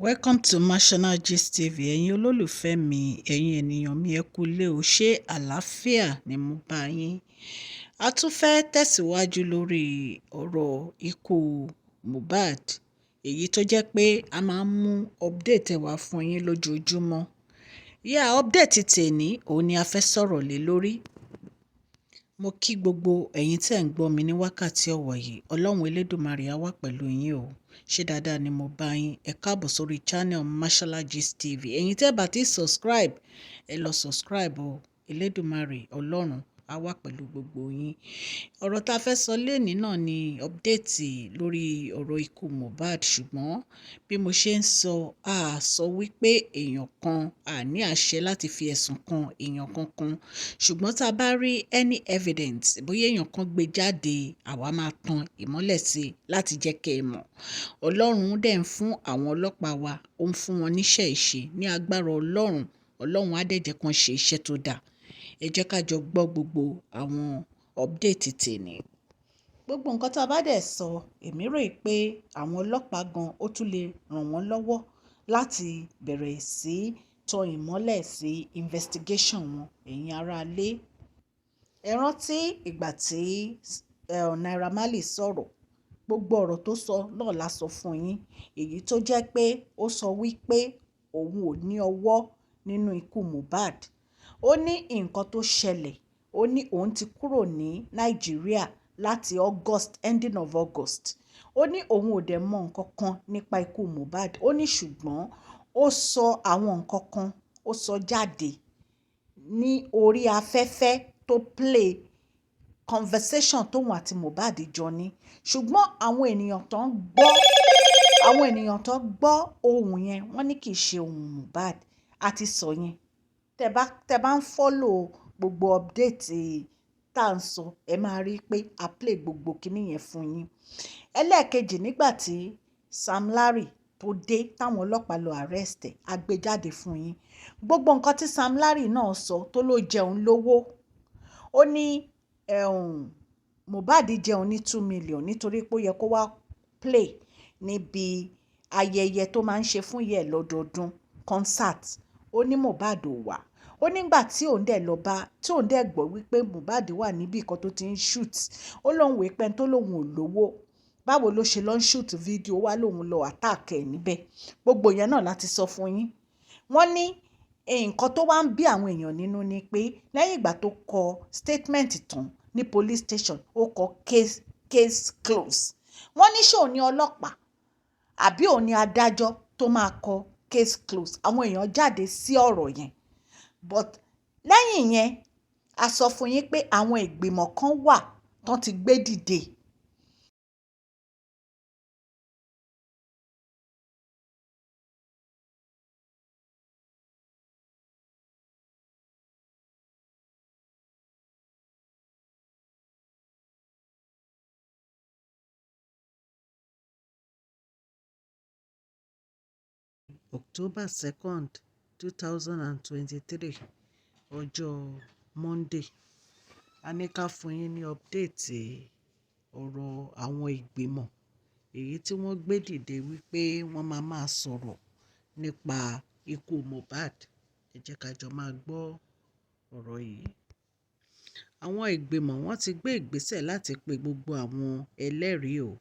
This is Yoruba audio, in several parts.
Welcome to Mashola Gist TV. Ẹ̀yin olólùfẹ́ mi, ẹ̀yin ènìyàn mi, ẹ kú lé o. Ṣé àlàáfíà ni mo bá yín? A tún fẹ́ tẹ̀síwájú lórí ọ̀rọ̀ ikú Mohbad, èyí tó jẹ́ pé a máa ń mú update wá fún yín lójoojúmọ́. Yeah, update tèní òun ni a fẹ́ sọ̀rọ̀ lé lórí. Mo kí gbogbo ẹ̀yin tí ẹ̀ ń gbọ́ mi ní wákàtí ọ̀wọ̀ yìí. Ọlọ́run Elédùmarè á wà pẹ̀lú yín o. Ṣé dáadáa ni mo bá yín? Ẹ káàbọ̀ sórí channel Mashola Gist TV. Ẹ̀yin tí ẹ bá ti subscribe, ẹ lọ subscribe o. Elédùmarè Ọlọ́run á wà pẹ̀lú gbogbo yín. Ọ̀rọ̀ tá a fẹ́ sọ lónìí náà ni update lórí ọ̀rọ̀ ikú Mohbad. Ṣùgbọ́n bí mo ṣe ń sọ, a sọ wípé èèyàn kan a ní àṣẹ láti fi ẹ̀sùn kan èèyàn kankan. Ṣùgbọ́n tá a bá rí any evidence, bóyá èèyàn kan gbé jáde, àwa máa tan ìmọ́lẹ̀ sí i láti jẹ́ kí ẹ mọ̀. Ọlọ́run dẹ̀ ń fún àwọn ọlọ́pàá wa, ó ń fún wọn níṣẹ́ ìṣe ní agbára Ọlọ́run. Ọlọ́run á dẹ̀ jẹ́ kí wọ́n ṣe iṣẹ́ tó dáa. Ẹ jẹ́ ká jọ gbọ́ gbogbo àwọn update tèní. Gbogbo nǹkan tí a bá dẹ̀ sọ, èmi rò pé àwọn ọlọ́pàá gan ó tún lè ràn wọ́n lọ́wọ́ láti bẹ̀rẹ̀ sí tan ìmọ́lẹ̀ sí investigation wọn. Ẹ̀yin ará ilé, ẹ rántí ìgbà tí Naira Marley sọ̀rọ̀, gbogbo ọ̀rọ̀ tó sọ náà la sọ fún yín. Èyí tó jẹ́ pé ó sọ wípé òun ò ní ọwọ́ nínú ikú Mohbad. Ó ní nǹkan tó ṣẹlẹ̀, ó ní òun ti kúrò ní Nàìjíríà láti August, ending of August. Ó ní òun ò dẹ̀ mọ nǹkan kan nípa ikú Mohbad. Ó ní ṣùgbọ́n ó sọ àwọn nǹkan kan, ó sọ jáde ní orí afẹ́fẹ́ tó play conversation tóun àti Mohbad jọ ní. Ṣùgbọ́n àwọn ènìyàn tó ń gbọ́, àwọn ènìyàn tó gbọ́ ohùn yẹn, wọ́n ní kì í ṣe ohùn Mohbad. A ti sọ yẹn. Tẹ bá ń follow gbogbo update tá ń sọ, ẹ máa rí pé a play gbogbo kíní yẹn fún yín. Ẹlẹ́ẹ̀kejì, nígbà tí Sam Larry tó dé, táwọn ọlọ́pàá lọ arrest ẹ̀, a gbé jáde fún yín. Gbogbo nǹkan tí Sam Larry náà sọ tó ló jẹun lówó. Ó ní Mohbad jẹun ní 2 million nítorí pé ó yẹ kó wá play níbi ayẹyẹ tó máa ń ṣe fún ìyá ẹ̀ lọ́dọọdún, concert. Ó ní Mohbad ò wá. Ó nígbà tí òun dẹ̀ lọ bá, tí òun dẹ̀ gbọ́ wípé Mohbad wà níbí kan tó ti ń shoot. Ó lóun wí pé ẹni tó lóun ò lówó, báwo ló ṣe lọ ń shoot video wá lóun lọ attack ẹ̀ níbẹ̀. Gbogbo yẹn náà láti sọ fún yín. Wọ́n ní nǹkan tó wá ń bí àwọn èèyàn nínú ni pé lẹ́yìn ìgbà tó kọ statement tán ní police station, ó kọ case, case close. Wọ́n ní ṣé òun ní ọlọ́pàá àbí òun ní adájọ́ tó máa kọ case close? Àwọn èèyàn jáde sí ọ̀rọ̀ yẹn. But lẹ́yìn yẹn, a sọ fún yín pé àwọn ìgbìmọ̀ kan wà tó ti gbé dìde. October 2nd, 2023, ọjọ́ Monday. A ní ká fún yín ní update ọ̀rọ̀ àwọn ìgbìmọ̀ èyí tí wọ́n gbé dìde wípé wọ́n máa máa sọ̀rọ̀ nípa ikú Mohbad. Ẹ jẹ́ ká jọ máa gbọ́ ọ̀rọ̀ yìí. Àwọn ìgbìmọ̀ wọ́n ti gbé ìgbésẹ̀ láti pe gbogbo àwọn ẹlẹ́rìí o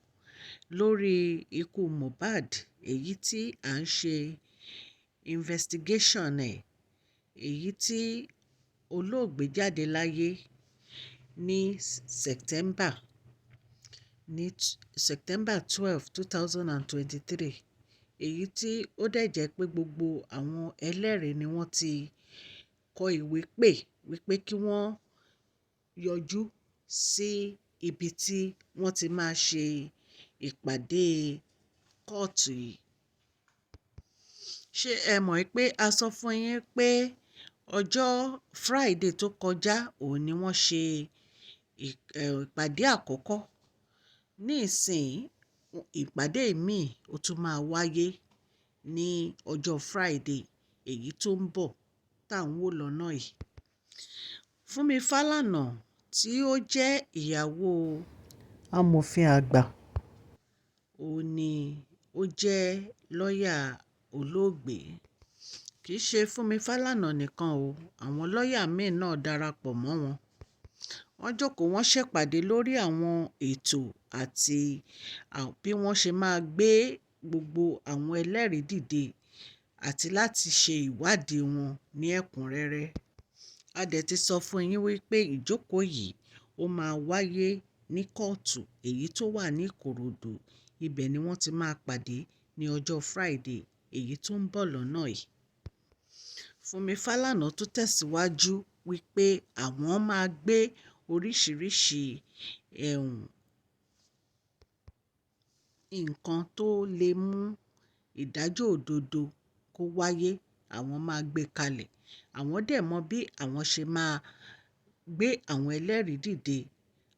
lórí ikú Mohbad, èyí tí à ń ṣe investigation ẹ̀, èyí tí olóògbé jáde láyé ní September, ní September 12, 2023. Èyí tí ó dẹ̀ jẹ́ pé gbogbo àwọn ẹlẹ́rìí ni wọ́n ti kọ ìwé pè wípé kí wọ́n yọjú sí ibi tí wọ́n ti máa ṣe ìpàdé kóòtù yìí. Ṣé ẹ mọ̀ pé a sọ fún yín pé ọjọ́ Friday tó kọjá òun ni wọ́n ṣe ìpàdé àkọ́kọ́. Ní ìsìn, ìpàdé míì ó tún máa wáyé ní ọjọ́ Friday èyí tó ń bọ̀ tá ń wò lọ́nà yìí. Fúnmi Fálànà tí ó jẹ́ ìyàwó amòfin àgbà, òun ni ó jẹ́ lọ́ọ̀yà olóògbé. Kì í ṣe Fúnmi Fálànà nìkan o, àwọn lọ́ọ̀yà mí-ín náà darapọ̀ mọ́ wọn. Wọ́n jókòó, wọ́n ṣèpàdé lórí àwọn ètò àti bí wọ́n ṣe máa gbé gbogbo àwọn ẹlẹ́rìí dìde àti láti ṣe ìwádìí wọn ní ẹ̀kúnrẹ́rẹ́. A dẹ̀ ti sọ fún yín wípé ìjókòó yìí ó máa wáyé ní kóòtù èyí tó wà ní Ìkòròdú. Ibẹ̀ ni wọ́n ti máa pàdé ní ọjọ́ Friday èyí tó ń bọ̀ lọ́nà yìí. Fúnmi Fálànà tún tẹ̀síwájú wípé àwọn máa gbé oríṣìíríṣìí nǹkan tó lè mú ìdájọ́ òdodo kó wáyé, àwọn máa gbé kalẹ̀. Àwọn dẹ̀ mọ bí àwọn ṣe máa gbé àwọn ẹlẹ́rìí dìde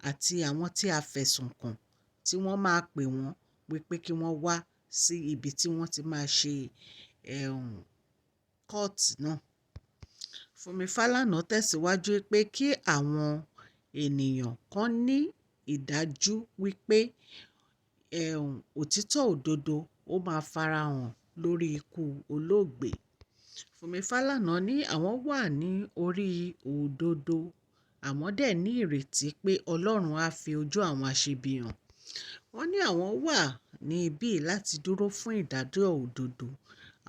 àti àwọn tí a fẹ̀sùn kàn tí wọ́n máa pè wọ́n wípé kí wọ́n wá sí ibi tí wọ́n ti máa ṣe kóòtù náà. Fúnmi Fálànà tẹ̀síwájú pé kí àwọn ènìyàn kan ní ìdájú wípé òtítọ́ òdodo ó máa farahàn lórí ikú olóògbé. Fúnmi Fálànà ní àwọn wà ní orí òdodo, àwọn dẹ̀ ní ìrètí pé Ọlọ́run á fi ojú àwọn aṣebi hàn. Wọ́n ní àwọn wà ní ibí láti dúró fún ìdájọ́ òdodo.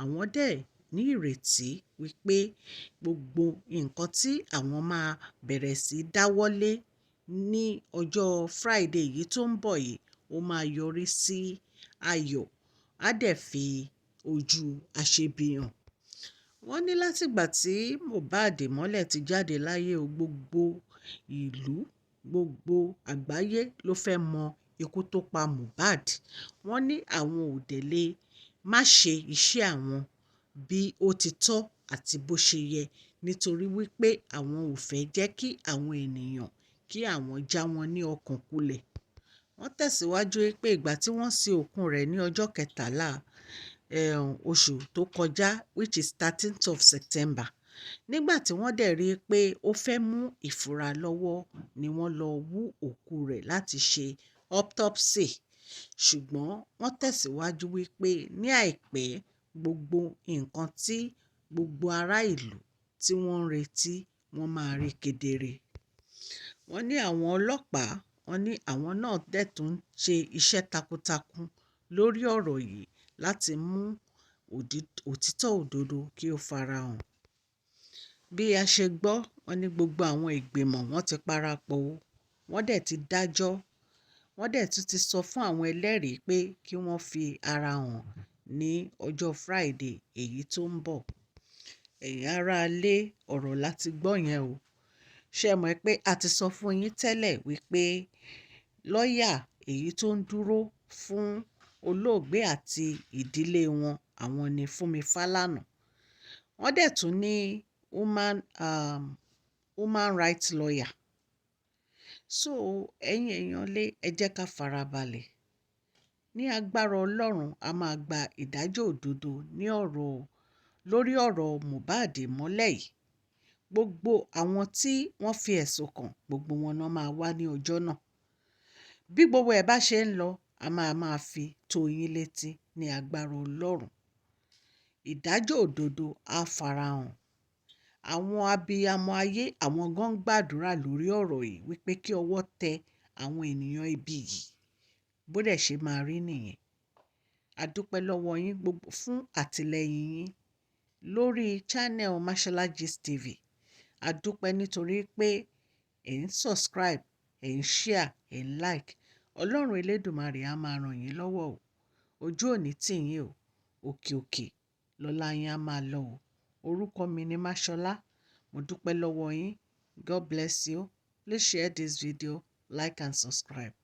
Àwọn dẹ̀ ní ìrètí wípé gbogbo nǹkan tí àwọn máa bẹ̀rẹ̀ sí dáwọ́lé ní ọjọ́ Friday yìí tó ń bọ̀ yìí, ó máa yọrí sí ayọ̀, á dẹ̀ fi ojú aṣebi hàn. Wọ́n ní látìgbà tí Mohbad mọ́lẹ̀ ti jáde láyé o, gbogbo ìlú, gbogbo àgbáyé ló fẹ́ mọ ikú tó pa Mohbad. Wọ́n ní àwọn ò dẹ̀ lè má ṣe iṣẹ́ àwọn bí ó ti tọ́ àti bó ṣe yẹ, nítorí wípé àwọn ò fẹ́ jẹ́ kí àwọn ènìyàn kí àwọn já wọn ní ọkàn kulẹ̀. Wọ́n tẹ̀síwájú pé ìgbà tí wọ́n sin òkú rẹ̀ ní ọjọ́ kẹtàlá oṣù tó kọjá, which is 13th of September. Nígbà tí wọ́n dẹ̀ rí i pé ó fẹ́ mú ìfura lọ́wọ́ ni wọ́n lọ wú òkú rẹ̀ láti ṣe autopsy. Ṣùgbọ́n wọ́n tẹ̀síwájú wípé ní àìpẹ́ gbogbo nǹkan tí gbogbo ará ìlú tí wọ́n ń retí, wọ́n máa rí kedere. Wọ́n ní àwọn ọlọ́pàá, wọ́n ní àwọn náà dẹ̀ tún ń ṣe iṣẹ́ takuntakun lórí ọ̀rọ̀ yìí láti mú òtítọ́ òdodo kí ó farahàn. Bí a ṣe gbọ́, wọ́n ní gbogbo àwọn ìgbìmọ̀ wọ́n ti parapọ̀ o. Wọ́n dẹ̀ ti dájọ́. Wọ́n dẹ̀ tún ti sọ fún àwọn ẹlẹ́rìí pé kí wọ́n fi ara hàn ní ọjọ́ Friday èyí tó ń bọ̀. Ẹ̀yin ará ilé, ọ̀rọ̀ láti gbọ́ yẹn o. Ṣé ẹ mọ̀ pé a ti sọ fún yín tẹ́lẹ̀ wípé lọ́ọ̀yà èyí tó ń dúró fún olóògbé àti ìdílé wọn, àwọn ni Fúnmi Fálànà. Wọ́n dẹ̀ tún ní human rights lawyer. So ẹ̀yin èèyàn lé, ẹ jẹ́ ká farabalẹ̀. Ní agbára Ọlọ́run, a máa gba ìdájọ́ òdodo ní ọ̀rọ̀ lórí ọ̀rọ̀ Mohbad mọ́lẹ̀ yìí. Gbogbo àwọn tí wọ́n fi ẹ̀sùn kàn, gbogbo wọn náà máa wá ní ọjọ́ náà. Bí gbogbo ẹ̀ bá ṣe ń lọ, a máa máa fi tó yín létí ní agbára Ọlọ́run. Ìdájọ́ òdodo á farahàn. Àwọn abiyamọ ayé, àwọn gan ń gbàdúrà lórí ọ̀rọ̀ yìí wípé kí ọwọ́ tẹ àwọn ènìyàn ibi yìí. Bó dẹ̀ ṣe máa rí nìyẹn. A dúpẹ́ lọ́wọ́ yín gbogbo fún àtìlẹ́yìn yín lórí channel Mashola Gist TV. A dúpẹ́ nítorí pé ẹ̀ ń subscribe, ẹ̀ ń share, ẹ̀ ń like. Ọlọ́run elédùmarè á máa ràn yín lọ́wọ́ o. Ojú ò ní tì yín o. Òkè òkè lọ́lá yín á máa lọ o. Orúkọ mi ni Mashola. Mo dúpẹ́ lọ́wọ́ yín. God bless you. Please share this video, like and subscribe.